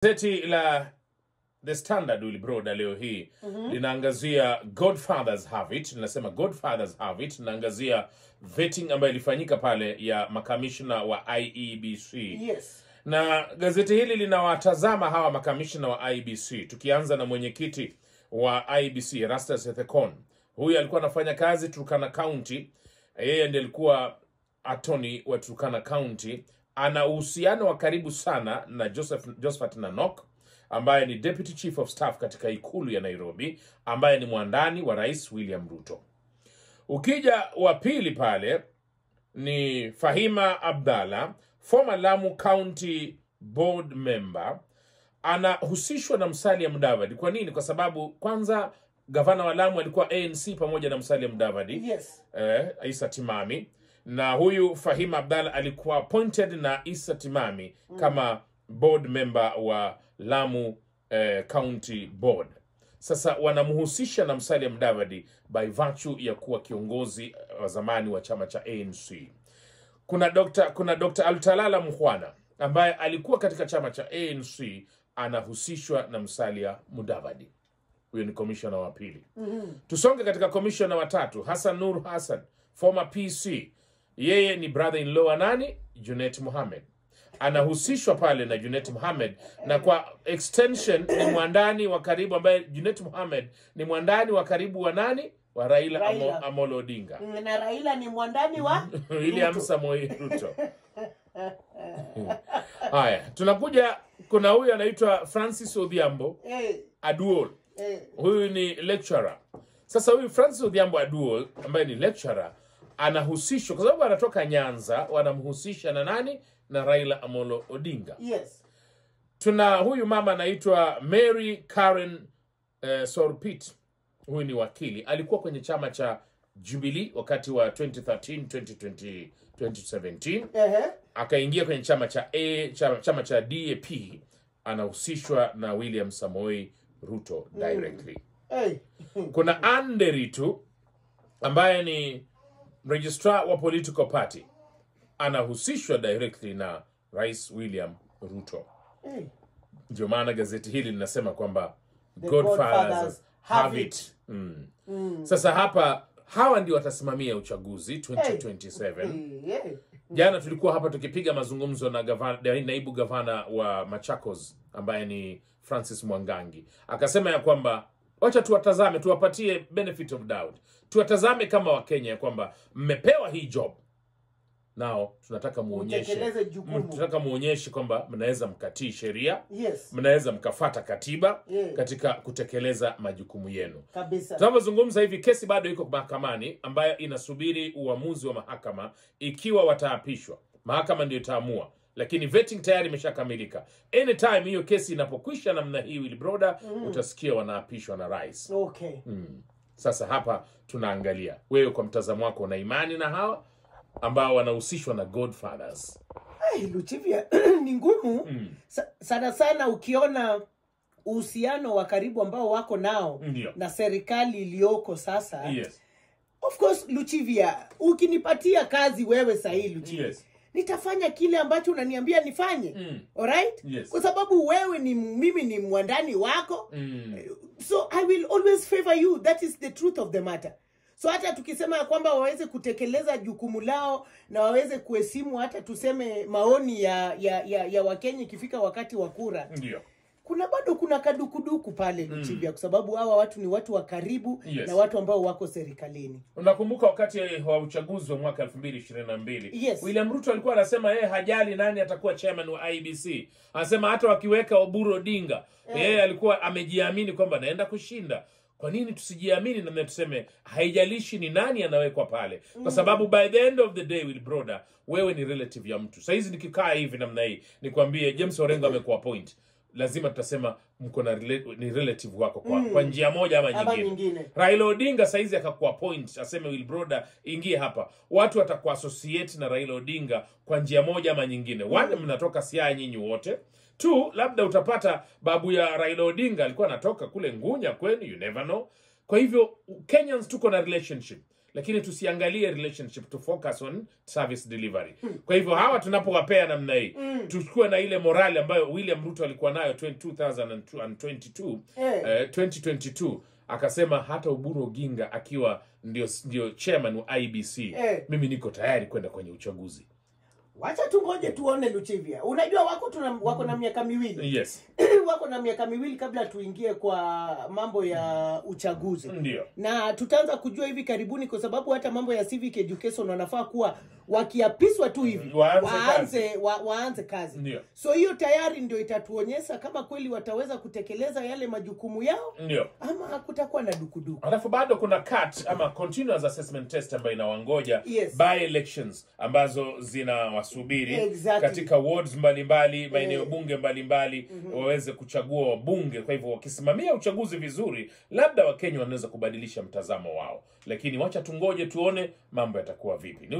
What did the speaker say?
Gazeti la The Standard Wilbroda leo hii linaangazia Godfathers have it, linasema Godfathers have it, linaangazia vetting ambayo ilifanyika pale ya makamishna wa IEBC. Yes. Na gazeti hili linawatazama hawa makamishna wa IEBC, tukianza na mwenyekiti wa IEBC Erastus Ethekon. Huyu alikuwa anafanya kazi Turkana County, yeye ndiye alikuwa attorney wa Turkana County. Ana uhusiano wa karibu sana na Josephat Nanok ambaye ni Deputy Chief of Staff katika ikulu ya Nairobi, ambaye ni mwandani wa Rais William Ruto. Ukija wa pili pale ni Fahima Abdalla, former Lamu County Board member, anahusishwa na Musalia Mudavadi. Kwa nini? Kwa sababu kwanza gavana wa Lamu alikuwa ANC pamoja na Musalia Mudavadi. Yes. Isa Timami. Na huyu Fahima Abdalla alikuwa appointed na Isa Timami kama board member wa Lamu County Board. Sasa wanamhusisha na Musalia Mudavadi by virtue ya kuwa kiongozi wa zamani wa chama cha ANC. Kuna Dr. Alutalala Mukhwana ambaye alikuwa katika chama cha ANC, anahusishwa na Musalia Mudavadi. Huyo ni commissioner wa pili. Tusonge katika commissioner wa tatu, Hassan Nur Hassan, former PC. Yeye ni brother-in-law wa nani? Junet Mohamed. Anahusishwa pale na Junet Mohamed, na kwa extension ni mwandani wa karibu, ambaye Junet Mohamed ni mwandani wa karibu wa nani? Wa Raila Amolo Odinga. Na Raila ni mwandani wa William Samoei Ruto. Haya, tunakuja kuna huyu anaitwa Francis Odhiambo Aduol. Huyu ni lecturer. Sasa huyu Francis Odhiambo Aduol ambaye ni lecturer anahusishwa kwa sababu anatoka Nyanza, wanamhusisha na nani? Na Raila Amolo Odinga. Yes. Tuna huyu mama anaitwa Mary Karen Sorpit. Huyu ni wakili. Alikuwa kwenye chama cha Jubilee wakati wa 2013 2020 2017. Akaingia kwenye chama cha chama cha DAP, anahusishwa na William Samoei Ruto directly. Hey. Kuna Anderitu ambaye ni registrar wa political party, anahusishwa directly na Rais William Ruto. Ndio maana gazeti hili linasema kwamba Godfathers have it. Sasa hapa hawa ndio watasimamia uchaguzi 2027. Jana tulikuwa hapa tukipiga mazungumzo na naibu gavana wa Machakos ambaye ni Francis Mwangangi. Akasema ya kwamba wacha tuwatazame, tuwapatie benefit of doubt. Tuwatazame kama Wakenya kwamba mmepewa hii job. Nao tunataka muonyeshe, tunataka muonyeshe kwamba mnaweza mkatii sheria. Yes. Mnaweza mkafata katiba katika kutekeleza majukumu yenu. Kabisa. Tunapozungumza hivi kesi bado iko mahakamani ambayo inasubiri uamuzi wa mahakama ikiwa wataapishwa. Mahakama ndio itaamua. Lakini vetting tayari imeshakamilika. Anytime hiyo kesi inapokwisha namna hii Wilbroda, utasikia wanaapishwa na rais. Okay. Sasa hapa tunaangalia wewe kwa mtazamo wako una imani na hawa ambao wanahusishwa na Godfathers? Ai, Luchivia ni ngumu. Sana sana ukiona uhusiano wa karibu ambao wako nao na serikali iliyoko sasa. Yes. Of course Luchivia, ukinipatia kazi wewe sahi Luchivia, yes, nitafanya kile ambacho unaniambia nifanye. Alright? Yes. Kwa sababu wewe ni mimi ni mwandani wako. So I will always favor you. That is the truth of the matter. So hata tukisema ya kwamba waweze kutekeleza jukumu lao na waweze kuheshimu hata tuseme maoni ya Wakenya ikifika wakati wa kura. Ndio. Kuna bado kuna kadukuduku pale Luchivia, kwa sababu hawa watu ni watu wa karibu yes, na watu ambao wako serikalini. Unakumbuka wakati wa uchaguzi wa mwaka 2022, yes, William Ruto alikuwa anasema yeye hajali nani atakuwa chairman wa IEBC. Anasema hata wakiweka Oburu Odinga, yeye alikuwa amejiamini kwamba anaenda kushinda. Kwa nini tusijiamini na tuseme haijalishi ni nani anawekwa pale? Kwa sababu by the end of the day Wilbroda, wewe ni relative ya mtu. Sasa hizi nikikaa hivi namna hii, nikwambie James Orengo amekuwa appoint, lazima tutasema mko na ni relative wako kwa njia moja ama nyingine. Raila Odinga saizi akakuwa point, aseme Wilbroda ingie hapa, watu watakuwa associate na Raila Odinga kwa njia moja ama nyingine. One, mnatoka Siaya nyinyi wote. Two, labda utapata babu ya Raila Odinga alikuwa anatoka kule Ngunya kwenu, you never know. Kwa hivyo Kenyans tuko na relationship. Lakini tusiangalie relationship, to focus on service delivery. Kwa hivyo hawa tunapowapea namna hii, tuchukue na ile morali ambayo William Ruto alikuwa nayo 2022, 2022 akasema hata Oburu Oginga akiwa ndio chairman wa IBC, mimi niko tayari kwenda kwenye uchaguzi. Wacha tungoje tuone, Luchivia. Unajua wako na miaka 2. Yes. Wako na miaka 2 kabla tuingie kwa mambo ya uchaguzi. Ndio. Na tutaanza kujua hivi karibuni, kwa sababu hata mambo ya civic education wanafaa kuwa wakiapiswa tu hivi waanze kazi. Ndio. So hiyo tayari ndio itatuonyesha kama kweli wataweza kutekeleza yale majukumu yao. Ndio. Ama hakutakuwa na dukuduku. Alafu bado kuna CAT ama continuous assessment test ambayo inawangoja, Yes. by elections ambazo zinawasubiri Exactly. katika wards mbalimbali, maeneo bunge mbalimbali, waweze kuchagua wabunge. Kwa hivyo wakisimamia uchaguzi vizuri, labda Wakenya wanaweza kubadilisha mtazamo wao. Lakini wacha tungoje tuone mambo yatakuwa vipi. Ni